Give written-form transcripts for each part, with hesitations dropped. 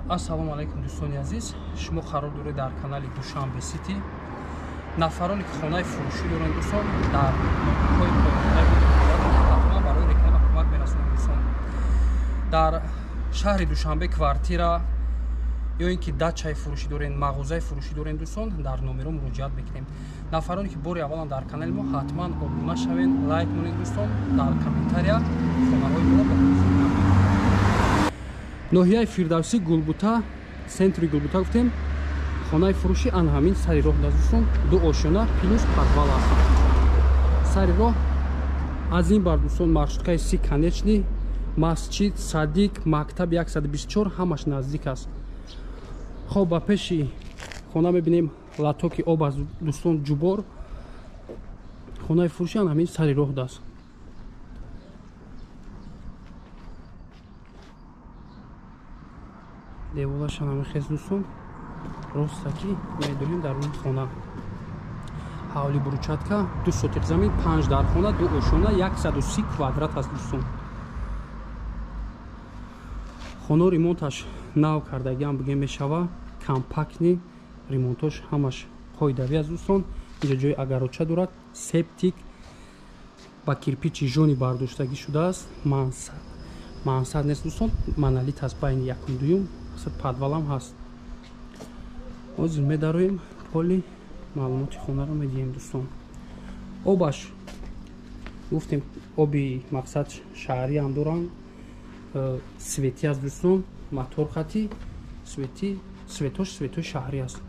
Ассалому алайкум дӯстони азиз, шумо қарор доред дар канали Душанбе Сити. Нафароне ки хонаи фурӯшӣ доранд дӯстон, дар ноҳияҳои ҳатман барои реклама кӯмак мерасонанд дӯстон. Дар шаҳри Душанбе квартира ё ин ки дачаи фурӯшӣ дорен, мағозаи фурӯшӣ дорен дӯстон, дар номеро муроҷиат мекунем. Нафароне ки бори аввалан дар канали мо, ҳатман обуна шавен, лайк монед дӯстон, дар комментария хонаҳои моро ба. Ноҳияи Фирдавсӣ, Гулбута, центри Гулбута гуфтем, хонаи фурӯшӣ ан ҳамин сари роҳ аст дӯстон, ду ошёна плюс подвал аст. Сари роҳ аз ин бар дӯстон маршруткаи си конечный, масҷид, садик, мактаб 124 ҳамаш наздик аст. Хоб, ба пеши хона мебинем латоки об аст дӯстон, ҷубор. Хонаи фурӯшӣ ан ҳамин сари роҳ аст. Деволашан ҳамин хез дӯстон, ростаки медорем дар рӯи хона. Ҳавли брусчатка, 2 сотих замин, 5 дархона, 2 ошёна, 130 квадрат аст дӯстон. Хона ремонташ нав кардагиам бигем мешава, компактни ремонтош ҳамаш қоидавӣ аст дӯстон. Инҷа ҷои агароча дорад, септик ба кирпичи жони бардоштагӣ шудааст, мансад нест дӯстон, монолит аст байни якум дуюм, подвалам ҳаст. Ҳозир медароем, поли маълумоти хонаро медиҳем дӯстон. Обаш гуфтем, оби мақсад шаҳрӣ ҳам доранд, светӣ аст дӯстон, мотор хати светӣ, светош светои шаҳрӣ аст.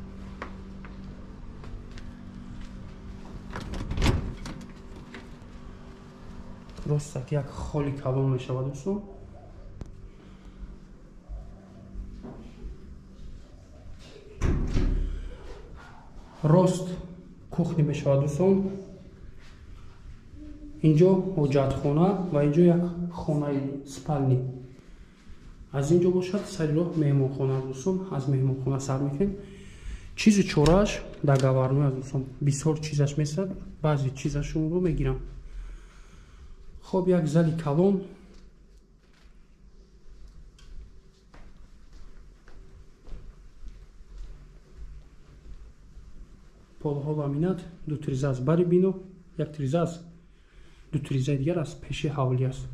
Ростак як холи калон мешавад дӯстон. Рост кухни мешавад дӯстон. Инҷо ҳоҷатхона ва инҷо як хонаи спални. Аз инҷо бошад сари роҳ меҳмонхона дӯстон, аз меҳмонхона сар мекунем. Чизи чорааш договорной аст дӯстон, бисёр чизаш месад, баъзе чизашонро мегирам. Хоб, як зали калон. Полҳо ламинат, ду тиреза аз бари бино, як тиреза аз ду тирезаи дигар аз пеши ҳавлӣ аст.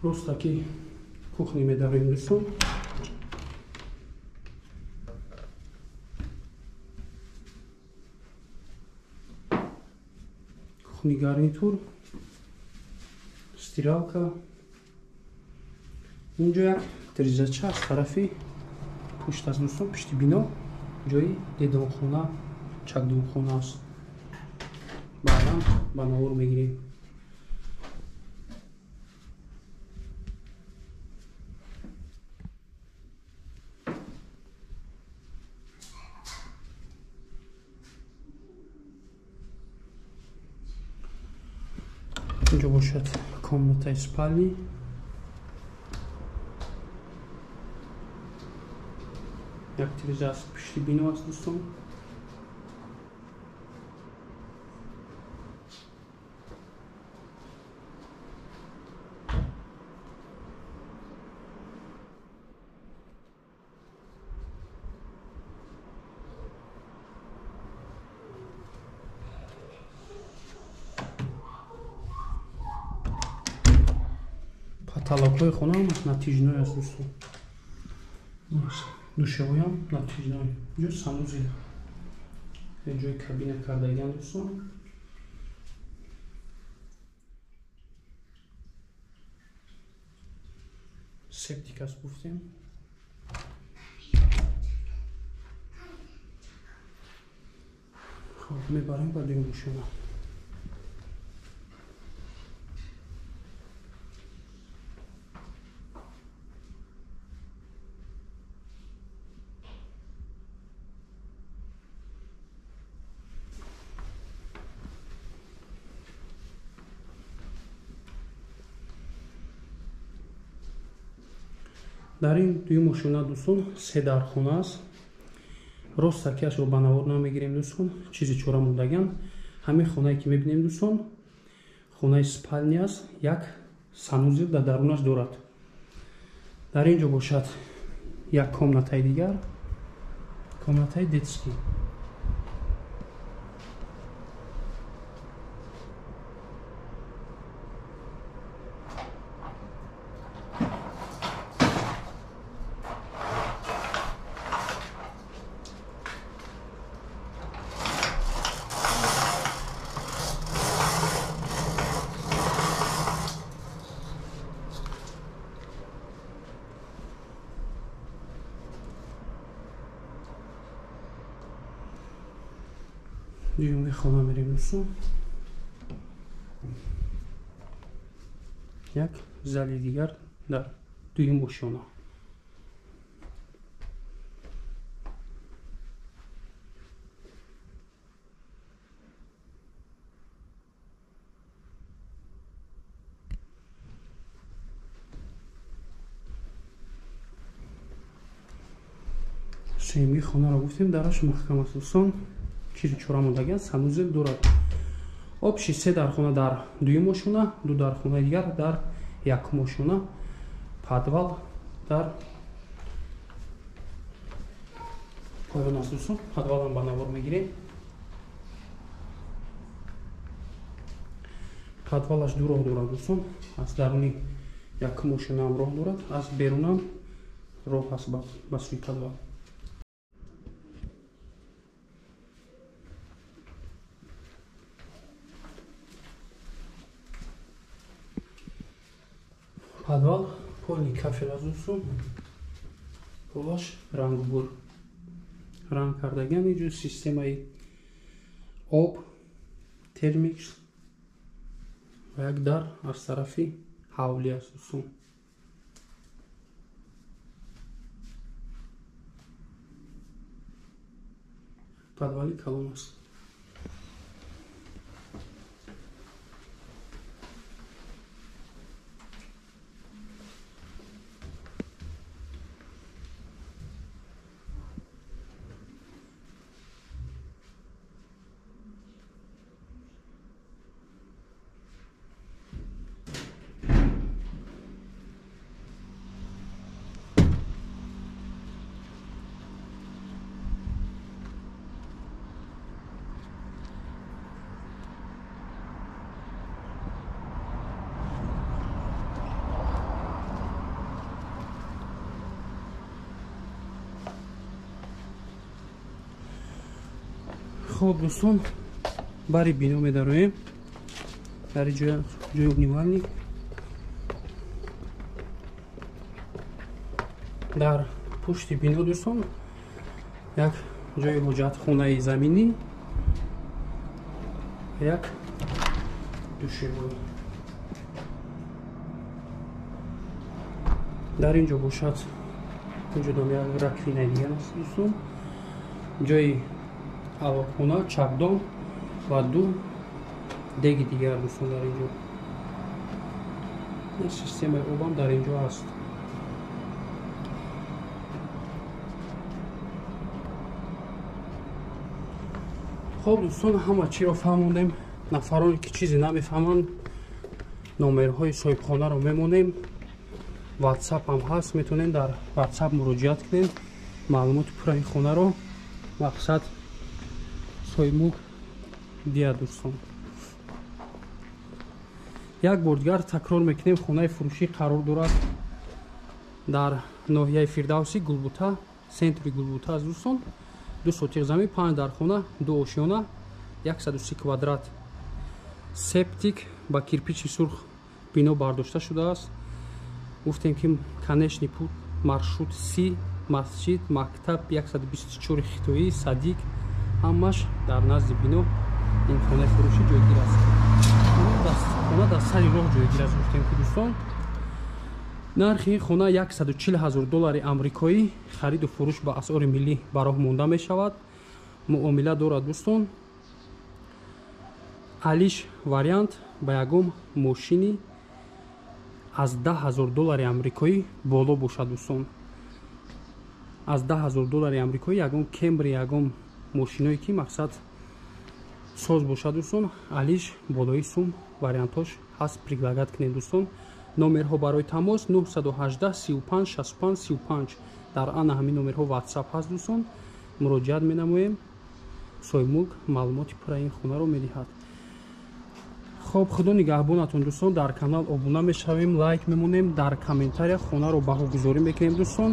Ростаки кухни медарем дӯстон. Кухни гарнитур, стиралка. Инҷо як тирезача аз тарафи пушт аст дӯстон, пушти бино ҷои дедонхона, чакдонхона аст. Баъдан ба навор мегирем. Инҷо бошад комнатаи спални. Як тиреза аз пушти бино аст дӯстон. Потолокҳои хона ҳамаш натижной аст дӯстон. Душевоям натижной. Инҷо санузел, ҷои кабина кардагиан дӯстон. Септик аст гуфтем. Хоб, мебарем ба дуюм ошёна. Дар ин дуюм ошёна дӯстон се дархона аст. Ростакиашро ба навор намегирем дӯстон, чизи чора мондагиам. Ҳамин хонае ки мебинем дӯстон, хонаи спальня аст, як санузел дар дарунаш дорад. Дар ин ҷо бошад як комнатаи дигар, комнатаи детский. Дуюми хона мерем дӯстон. Як зали дигар дар дуюм ошёна. Сеюми хонаро гуфтем, дараш маҳкам аст дӯстон. Чизи чора мондагиан, санузел дорад. Общий се дархона дар дуюм ошёна, ду дархонаи дигар дар якум ошёна, подвал дар поён аст дӯстон. Подвалам ба навор мегирем. Подвалаш ду роҳ дорад дӯстон. Аз даруни якум ошёнаам роҳ дорад, аз берунам роҳ аст ба сӯи подвал. Подвал полный кафел аст дӯстон. Полаш рангбур ранг кардагиан. Инҷо системаи об, термикс ва як дар аз тарафи ҳавлӣ аст дӯстон. Подвали калон аст. Хоб дӯстон, бари бино медароем. Дар ҷои умывальник. Дар пушти бино дӯстон як ҷои ҳоҷатхонаи заминӣ, як душевой. Дар ин ҷо бошад инҷо як раковинаи дигар аст дӯстон. Ҷои алоқхона, чакдон ва ду деги дигар дӯстон дар инҷо. Системаи обам дар инҷо аст. Хоб дӯстон, ҳама чиро фаҳмондем. Нафароне ки чизе намефаҳманд, номерҳои соҳибхонаро мемонем. WhatsApp ҳам ҳаст, метавонем дар WhatsApp муроҷиат кунем. Маълумоти пурраи хонаро мақсад соҳибмулк диҳад дӯстон. Як бор дигар такрор мекунем, хонаи фурӯшӣ қарор дорад дар ноҳияи Фирдавсӣ, Гулбута, центри Гулбута аст дӯстон. 2 сотиқ замин, 5 дархона, 2 ошёна, 130 квадрат. Септик ба кирпичи сурх бино бардошта шудааст. Гуфтем ки конечный путь маршрут Си, масҷид, мактаб 124 хитоӣ, садик, ҳамаш дар назди бино ин хонаи фурӯшӣ ҷойгир аст. Хона дар сари роҳ ҷойгир аст гуфтем ки дӯстон. Нархи ин хона 140 000 доллари амрикоӣ, хариду фурӯш ба асъори миллӣ ба роҳ монда мешавад. Муомила дорад дӯстон. Алиш вариант ба ягон мошини Аз 10 000 доллари амрикоӣ боло бошад, дӯстон. Аз 10 000 доллари амрикоӣ ягон Кемри, ягон мошиное ки, мақсад, соз бошад, дӯстон, алиш болои сум вариантош ҳаст, предлагать кунед, дӯстон. Номерҳо барои тамос: 918 35 65 35. Дар ана ҳамин номерҳо Ватсап ҳаст, дӯстон. Муроҷиат менамоем, соҳибмулк маълумоти пурра ин хонаро медиҳад. Хоб, худо нигаҳбонатон, дӯстон. Дар канал обуна мешавем, лайк мемонем, дар комментария хонаро баҳогузорӣ мекунем, дӯстон.